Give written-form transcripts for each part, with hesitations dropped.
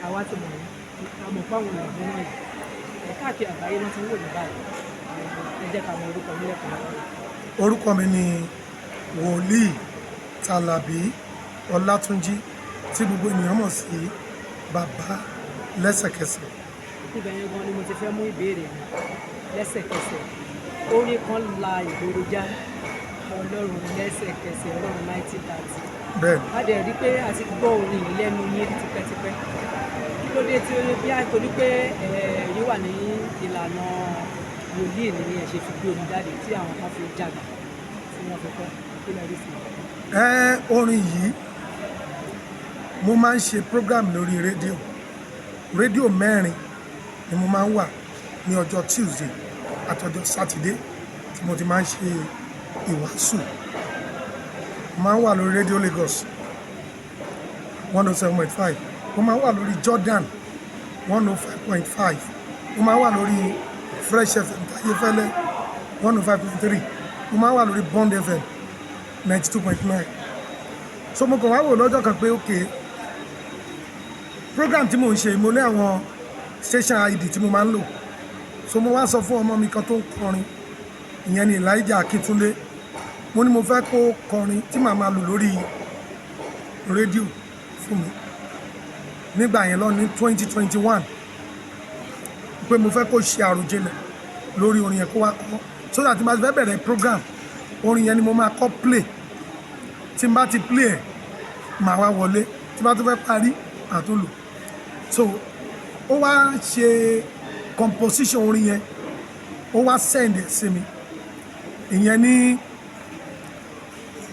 Àwa ti mọ̀ yín, a mọ̀ fáwọn èèyàn nínú yìí ẹ̀ káàkiri àgbáyé ló ti ń wò ní báyìí. Ẹ jẹ́ ká mọ orúkọ yín lẹ́kùnrẹ́rẹ́. Orúkọ mi ni Wòlíì Tàlàbí Ọlátúnjí, tí gbogbo ènìyàn mọ̀ sí Bàbá Lẹ́sẹ̀kẹsẹ̀. Ibẹ̀ yẹn gan ni mo ti fẹ́ mú ìbéèrè mi. Lẹ́sẹ̀kẹsẹ̀, orin kan la ìgboro já, Ọlọ́run Lẹ́sẹ̀kẹsẹ̀, Ọlọ́run 1930. Bẹ́ẹ̀ni. A dẹ̀ rí pé a ti gbọ́ orin yìí lẹ́nu yín rí tipẹ́tipẹ́. Kí ló dé tí ó yẹ bí a torí pé yín wà ní ìlànà wòlíì ní ẹ ṣe fi gbé orin jáde tí àwọn kan fi jàgbá tí wọ́n fi kọ́? Kí lẹ rí sí i? Ẹ orin yìí, mo máa ń ṣe program lórí rédíò. Rédíò mẹ́rin ni mo máa ń wà ní ọjọ́ Tuesday àtọjọ́ Saturday tí mo ti máa ń ṣe ìwàásù. Mo máa ń wà lórí Rédíò Lagos 107.5, mo máa ń wà lórí Jordan 105.5, mo máa ń wà lórí Fresh FM Tayéfẹ́lẹ́ 105.3, mo máa ń wà lórí Bond FM 92.9. So mo kàn wá wò lọ́jọ́ kan pé, ok, program tí mo ń ṣe, mo ní àwọn station ID tí mo máa ń lò. So mo wá sọ fún ọmọ mi kan tó ń kọrin, ìyẹn ni Elijah Akíntúndé. Mo ní mo fẹ́ kó kọrin tí màá máa lò lórí rédíò fún mi nígbà yẹn lọ ní 2021, pé mo fẹ́ kó ṣe àròjinlẹ̀ lórí orin yẹn, kó wá kọ́, so that tí n bá ti fẹ́ bẹ̀rẹ̀ program, orin yẹn ni mo máa kọ́ play. Tí n bá ti play ẹ̀, màá wá wọlé. Tí n bá tún fẹ́ parí, màá tún lò. So ó wá ṣe composition orin yẹn, ó wá send ẹ̀ sí mi, ìyẹn ní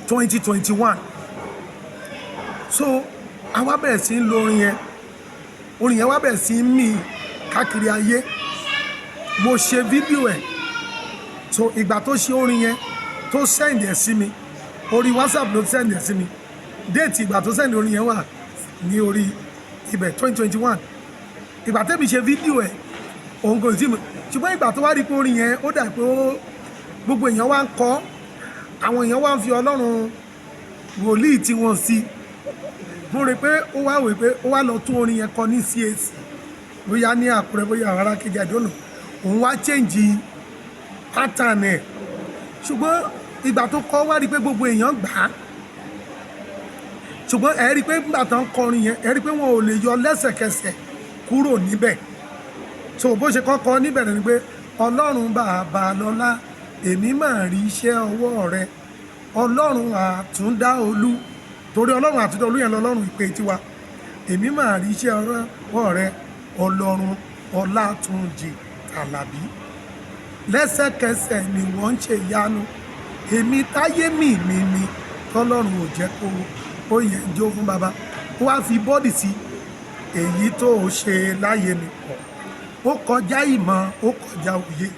2021. So àwa bẹ̀rẹ̀ sí ń lo orin yẹn. Orin yẹn wá bẹ̀rẹ̀ sí ń mì káàkiri ayé. Mo ṣe fídíò ẹ̀. So ìgbà tó ṣe orin yẹn, tó send ẹ̀ sí mi, orí WhatsApp ló send ẹ̀ sí mi. Date ìgbà tó send orin yẹn wà ní orí ibẹ̀, 2021. Ìgbà tẹ́mi ṣe fídíò ẹ̀, òun kò sí mi. Ṣùgbọ́n ìgbà tó wá rí pé orin yẹn, ó dà pé ó gbogbo èèyàn wá ń kọ́, àwọn èèyàn wá ń fi Ọlọ́run wòlíì tí wọ́n sí, mo rí pé ó wá wò pé ó wá lọ tún orin yẹn kọ ní CAC, bóyá ní Àkúrẹ́, bóyá àwọn ará kejì àdónà. Òun wá change pattern ẹ̀. Ṣùgbọ́n ìgbà tó kọ́, wá rí pé gbogbo èèyàn gbà á. Ṣùgbọ́n ẹ rí i pé nígbà tó ń kọrin yẹn, ẹ rí i pé wọn ò lè yọ lẹ́sẹ̀kẹsẹ̀ kúrò níbẹ̀. So bó ṣe kọ́kọ́ níbẹ̀rẹ̀ ni pé, "Ọlọ́run Bàbá lọ́lá, èmi máa rí iṣẹ́ ọwọ́ rẹ, Ọlọ́run Àtúndá Olú," torí Ọlọ́run Àtúndá Olú yẹn lọ́lọ́run ìpè tiwa. "Èmi máa rí iṣẹ́ ọwọ́ rẹ, Ọlọ́run Ọlátúnjì Tàlàbí, lẹ́sẹ̀kẹsẹ̀ ni wọ́n ń ṣe ìyanu. Èmi táyé mi mi mi tọ́lọ́run ò jẹ́ kó ó yẹ jó fún bàbá." Ó wá fi bọ́dì sí, "Èyí tó o ṣe láyé mi pọ̀, ó kọjá ìmọ̀, ó kọjá òye.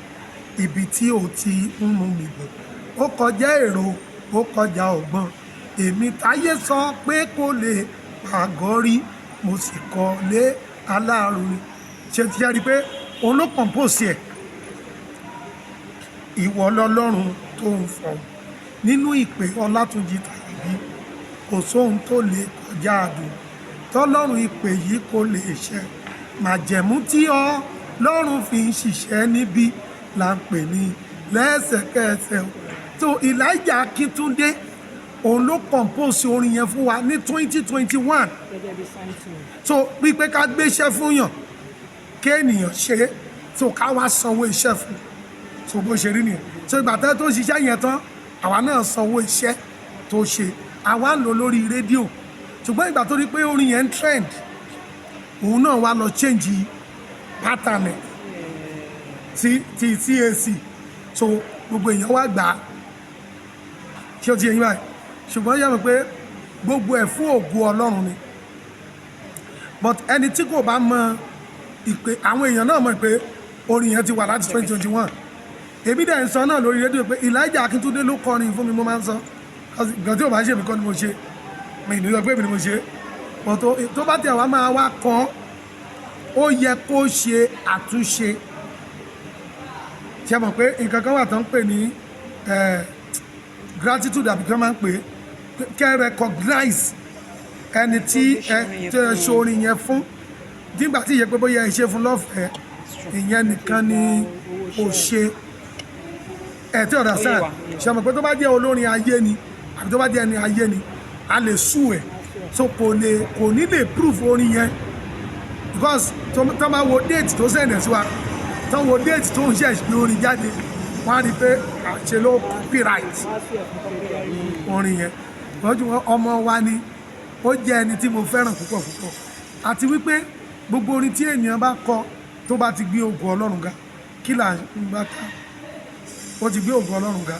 Ibi tí o ti ń mú mi bọ̀, ó kọjá èrò, ó kọjá ọgbọ́n. Èmi táyé sọ pé kò lè pàgọ́ rí, mo sì kọ́ lé aláàrú." Ṣe ti rí i pé òun ló compose ẹ̀? "Ìwọ lọ́lọ́run tó ń fọ̀ nínú ìpè Ọlátúnjì Tàlàbí, kò sóhun tó lè kọjá àdùn tọ́lọ́run ìpè yìí kò lè ṣẹ. Màjẹ̀mú tí Ọlọ́run fi ń ṣiṣẹ́ níbí là ń pè ní lẹ́sẹ̀kẹsẹ̀." Tó Elijah Akíntúndé, òun ló compose orin yẹn fún wa ní 2021. Gẹ́gẹ́ bí sign tune. So wípé ká gbéṣẹ́ fún yàn, kéènìyàn ṣe é, so ká wá sanwó iṣẹ́ fún. So bó ṣe rí nìyẹn. So ìgbà tẹ́ tó ṣiṣẹ́ yẹn tán, àwa náà sanwó iṣẹ́ tó ṣe, àwa ń lò lórí rédíò. Ṣùgbọ́n ìgbà tó rí pé orin yẹn ń trend, òun náà wá lọ change pattern ẹ̀ sí ti CAC. So gbogbo èèyàn wá gbà á. Ṣé o ti yẹ yín báyìí? Ṣùgbọ́n yẹ mọ̀ pé gbogbo ẹ̀ fún ògo Ọlọ́run ni. But ẹni tí kò bá mọ ìpè, àwọn èèyàn náà mọ̀ pé orin yẹn ti wà láti 2021. Èmi dẹ̀ ń sọ náà lórí rédíò pé Elijah Akíntúndé ló kọrin fún mi. Mo máa ń sọ nǹkan tí ò bá ṣe mí kọ́ ni mo ṣe, mi ní sọ pé èmi ni mo ṣe. But tó bá tẹ̀ wá máa wá kọ́, ó yẹ kó ṣe àtúnṣe. Ṣe mọ̀ pé nǹkan kan wà tó ń pè ní gratitude, àbí kí wọ́n máa ń pè é, kẹ́ recognize ẹni tí ẹ ṣe orin yẹn fún. Nígbà tí ìyẹn pé bóyá ẹ ṣe fún lọ́fẹ̀ẹ́, ìyẹn nìkan ni kò ṣe ẹ tí ọ̀dà sáà. Ó yé wa, ó yé wa. Ṣe mọ̀ pé tó bá jẹ́ olórin ayé ni àbí tó bá jẹ́ ẹni ayé ni, a lè sue ẹ̀. So kò ní lè proof orin yẹn, because tó máa wo date tó send ẹ̀ sí wa, tó wo date tó ń ṣe gbé orin jáde, wọ́n á rí i pé àṣẹ ló copyright Wọ́n á sue ẹ̀ fún plagiarism. Orin yẹn lọ́jọ́ wọn, ọmọ wa ni ó jẹ́ ẹni tí mo fẹ́ràn púpọ̀ púpọ̀, àti wípé gbogbo orin tí ènìyàn bá kọ tó bá ti gbé ògo Ọlọ́run ga, kí là ń bá ká? Ó ti gbé ògo Ọlọ́run ga.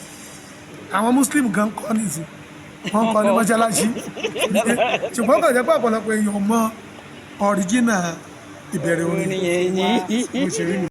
Àwọn Muslim gan kọ́ nísìn, wọ́n kọ́ ní mọ́ṣáláṣí, ṣùgbọ́n kò jẹ́ pé ọ̀pọ̀lọpọ̀ èèyàn mọ original ìbẹ̀rẹ̀ orin Orin yẹn ni. bó ṣe rí nìyẹn.